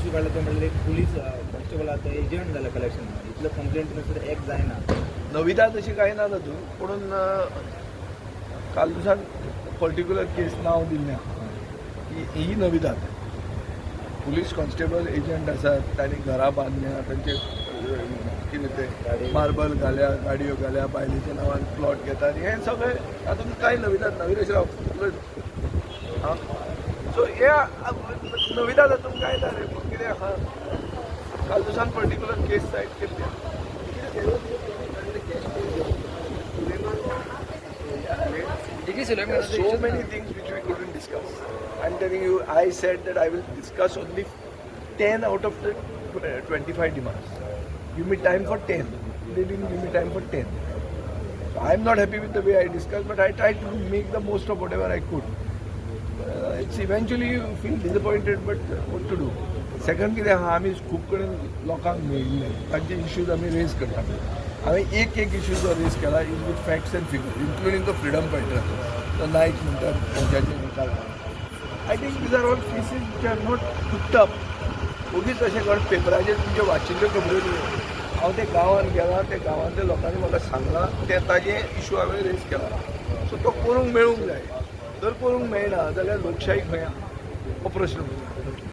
Issue काडला तो म्हणल्यार एक पुलीस कॉन्स्टेबल आतां एजंट जाला कलेक्शन इतलो कंप्लेंट सुद्दां एक जायना. नविदाद अशी कांय ना तातूंत, पुणून कालूसान पर्टिक्युलर केस नांव दिल्लें आहा की ही नविदाद पुलीस कॉन्स्टेबल एजंट आसात, तांणी घरां बांदल्या, तांचे कितें ते मार्बल घाल्या, गाडयो घाल्या, बायलेच्या नांवान प्लॉट घेतात, हें सगळें तातूंत कांय नविदाद ना. विरेश राव उलयतो. आं, सो हे नविदाद तातूंत कांय ना रे, पूण कितें आहा, कालूसान पर्टिक्युलर केस सायट केल्ली आहा. There are so many things which we couldn't discuss. I'm telling you, I said that I will discuss only 10 out of the 25 demands. Give me time for 10. They didn't give me time for 10. So I'm not happy with the way I discussed, but I tried to make the most of whatever I could. It's eventually you feel disappointed, but what to do? Second कितें आहा, आमी खूब कडेन लोकांक मेळिल्ले, तांचे issues आमी rays करता. हांवें एक एक इश्यू जो रेज केला is with facts and figure, including the freedom fighter, तो नायक म्हणटात तांच्याचेर निकाल. I think these are all cases which are not cooked up. ओगीच अशें कोण पेपराचेर तुमच्यो वाचिल्ल्यो खबऱ्यो न्हय. हांव ते गांवांत गेलां, ते गांवांतल्या लोकांनी म्हाका सांगलां ते ताजे इशू हांवें रेज केला. सो तो करूंक मेळूंक जाय. जर करूंक मेळना जाल्यार लोकशाही खंय आहा हो प्रश्न उरता.